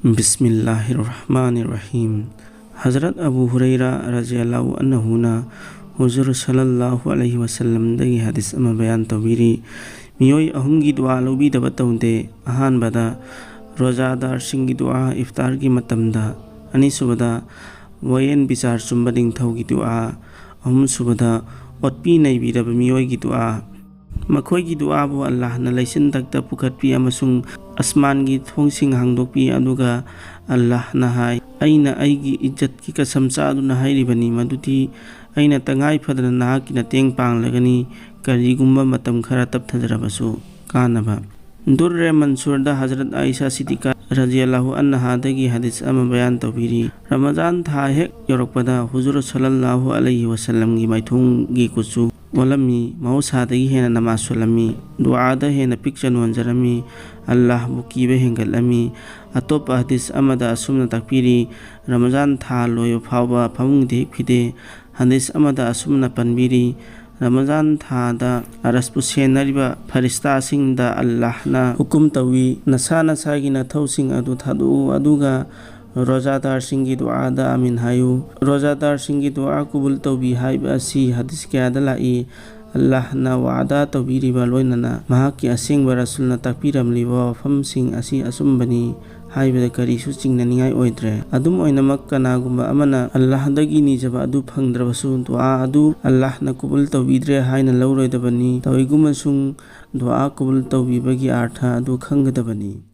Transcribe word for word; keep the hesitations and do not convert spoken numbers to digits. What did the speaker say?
ꯕꯤꯁꯃꯤꯜꯂꯥꯍꯤꯔ ꯔꯍꯃꯥꯅꯤꯔ Rahim. Hazrat Abu ꯍꯨꯔꯩꯔꯥ ꯔꯖꯤꯌꯜꯂꯥꯍꯨ ꯑꯟꯍꯨꯅ ꯍꯨꯖꯨꯔ ꯁꯜꯂꯜꯂꯥꯍꯨ ꯑꯂꯩꯍꯤ ꯋꯁꯜꯂꯝꯗꯒꯤ ꯍꯗꯤꯁ ꯑꯃ ꯕꯌꯥꯟ ꯇꯧꯕꯤꯔꯤ꯫ ꯃꯤꯑꯣꯏ ꯑꯍꯨꯝꯒꯤ ꯗꯨꯋꯥ ꯂꯧꯕꯤꯗꯕ ꯇꯧꯗꯦ꯫ ꯑꯍꯥꯟꯕꯗ, ꯔꯣꯖꯥꯗꯥꯔꯁꯤꯡꯒꯤ ꯗꯨꯋꯥ ꯏꯐꯇꯥꯔꯒꯤ ꯃꯇꯝꯗ꯫ ꯑꯅꯤꯁꯨꯕꯗ, ꯋꯥꯌꯦꯟ ꯕꯤꯆꯥꯔ ꯆꯨꯝꯕ ꯅꯤꯡꯊꯧꯒꯤ ꯗꯨꯋꯥ꯫ ꯑꯍꯨꯝꯁꯨꯕꯗ, ꯑꯣꯠꯄꯤ ꯅꯩꯕꯤꯔꯕ ꯃꯤꯑꯣꯏꯒꯤ ꯗꯨꯋꯥ꯫ ꯃꯈꯣꯏꯒꯤ ꯗꯨꯋꯥꯕꯨ ꯑꯜꯂꯥꯍꯅ ꯂꯩꯆꯤꯟ ꯊꯛꯇ ꯄꯨꯈꯠꯄꯤ ꯑꯃꯁꯨꯡ ꯑꯁꯃꯥꯟꯒꯤ ꯊꯣꯡꯁꯤꯡ ꯍꯥꯡꯗꯣꯛꯄꯤ, ꯑꯗꯨꯒ ꯑꯜꯂꯥꯍꯅ ꯍꯥꯏ, "ꯑꯩꯅ ꯑꯩꯒꯤ ꯏꯖꯠꯀꯤ ꯀꯁꯝ ꯆꯥꯗꯨꯅ ꯍꯥꯏꯔꯤꯕꯅꯤ ꯃꯗꯨꯗꯤ ꯑꯩꯅ ꯇꯉꯥꯏ ꯐꯗꯅ ꯅꯍꯥꯛꯀꯤ ꯃꯇꯦꯡ ꯄꯥꯡꯂꯒꯅꯤ, ꯀꯔꯤꯒꯨꯝꯕ ꯃꯇꯝ ꯈꯔ ꯇꯞꯊꯖꯔꯕꯁꯨ ꯀꯥꯟꯅꯕ"꯫ ꯗꯨꯔꯔꯦ ꯃꯟꯁꯨꯔꯗ ꯍꯖꯔꯠ ꯑꯥꯏꯁꯥ ꯁꯤꯗꯤꯀꯥ ꯔꯖꯤꯌꯜꯂꯥꯍꯨ ꯑꯟꯍꯥꯗꯒꯤ ꯍꯗꯤꯁ ꯑꯃ ꯕꯌꯥꯟ ꯇꯧꯕꯤꯔꯤ꯫ ꯔꯃꯖꯥꯟ ꯊꯥ ꯍꯦꯛ ꯌꯧꯔꯛꯄꯗ ꯍꯨꯖꯨꯔ ꯁꯜꯂꯜꯂꯥꯍꯨ ꯑꯂꯩꯍꯤ ꯋꯁꯜꯂꯝꯒꯤ ꯃꯥꯏꯊꯣꯡꯒꯤ ꯀꯨꯆꯨ ꯑꯣꯜꯂꯝꯃꯤ, ꯃꯍꯧꯁꯥꯗꯒꯤ ꯍꯦꯟꯅ ꯅꯃꯥꯖ ꯁꯣꯜꯂꯝꯃꯤ, ꯗꯨꯋꯥꯗ ꯍꯦꯟꯅ ꯄꯤꯛꯆ ꯅꯣꯟꯖꯔꯝꯃꯤ, ꯑꯜꯂꯥꯍꯕꯨ ꯀꯤꯕ ꯍꯦꯟꯒꯠꯂꯝꯃꯤ꯫ ꯑꯇꯣꯞꯄ ꯍꯗꯤꯁ ꯑꯃꯗ ꯑꯁꯨꯝꯅ ꯇꯥꯛꯄꯤꯔꯤ, ꯔꯃꯖꯥꯟ ꯊꯥ ꯂꯣꯏꯕ ꯐꯥꯎꯕ ꯐꯃꯨꯡꯗ ꯍꯤꯞꯈꯤꯗꯦ꯫ ꯍꯗꯤꯁ ꯑꯃꯗ ꯑꯁꯨꯝꯅ ꯄꯟꯕꯤꯔꯤ, ꯔꯃꯖꯥꯟ ꯊꯥꯗ ꯑꯔꯁꯄꯨ ꯁꯦꯟꯅꯔꯤꯕ ꯐꯔꯤꯁꯇꯥꯁꯤꯡꯗ ꯑꯜꯂꯥꯍꯅ ꯍꯨꯀꯨꯝ ꯇꯧꯏ, "ꯅꯁꯥ ꯅꯁꯥꯒꯤ ꯅꯊꯧꯁꯤꯡ ꯑꯗꯨ ꯊꯥꯗꯣꯛꯎ, ꯑꯗꯨꯒ ꯔꯣꯖꯥꯗꯥꯔꯁꯤꯡꯒꯤ ꯗꯨꯋꯥꯗ ꯑꯥꯃꯤꯟ ꯍꯥꯏꯌꯨ"꯫ ꯔꯣꯖꯥꯗꯥꯔꯁꯤꯡꯒꯤ ꯗꯨꯋꯥ ꯀꯕꯨꯜ ꯇꯧꯕꯤ ꯍꯥꯏꯕ ꯑꯁꯤ ꯍꯗꯤꯁ ꯀꯌꯥꯗ ꯂꯥꯛꯏ꯫ ꯑꯜꯂꯥꯍꯅ ꯋꯥꯗꯥ ꯇꯧꯕꯤꯔꯤꯕ ꯂꯣꯏꯅꯅ ꯃꯍꯥꯛꯀꯤ ꯑꯁꯦꯡꯕ ꯔꯁꯨꯜꯅ ꯇꯥꯛꯄꯤꯔꯝꯂꯤꯕ ꯋꯥꯐꯝꯁꯤꯡ ꯑꯁꯤ ꯑꯆꯨꯝꯕꯅꯤ ꯍꯥꯏꯕꯗ ꯀꯔꯤꯁꯨ ꯆꯤꯡꯅꯅꯤꯡꯉꯥꯏ ꯑꯣꯏꯗ꯭ꯔꯦ꯫ ꯑꯗꯨꯝ ꯑꯣꯏꯅꯃꯛ, ꯀꯅꯥꯒꯨꯝꯕ ꯑꯃꯅ ꯑꯜꯂꯥꯍꯗꯒꯤ ꯅꯤꯖꯕ ꯑꯗꯨ ꯐꯪꯗ꯭ꯔꯕꯁꯨ, ꯗꯨꯋꯥ ꯑꯗꯨ ꯑꯜꯂꯥꯍꯅ ꯀꯕꯨꯜ ꯇꯧꯕꯤꯗ꯭ꯔꯦ ꯍꯥꯏꯅ ꯂꯧꯔꯣꯏꯗꯕꯅꯤ꯫ ꯇꯧꯏꯒꯨꯝꯕꯁꯨꯡ, ꯗꯨꯋꯥ ꯀꯕꯨꯜ ꯇꯧꯕꯤꯕꯒꯤ ꯑꯥꯔꯊ ꯑꯗꯨ ꯈꯪꯒꯗꯕꯅꯤ꯫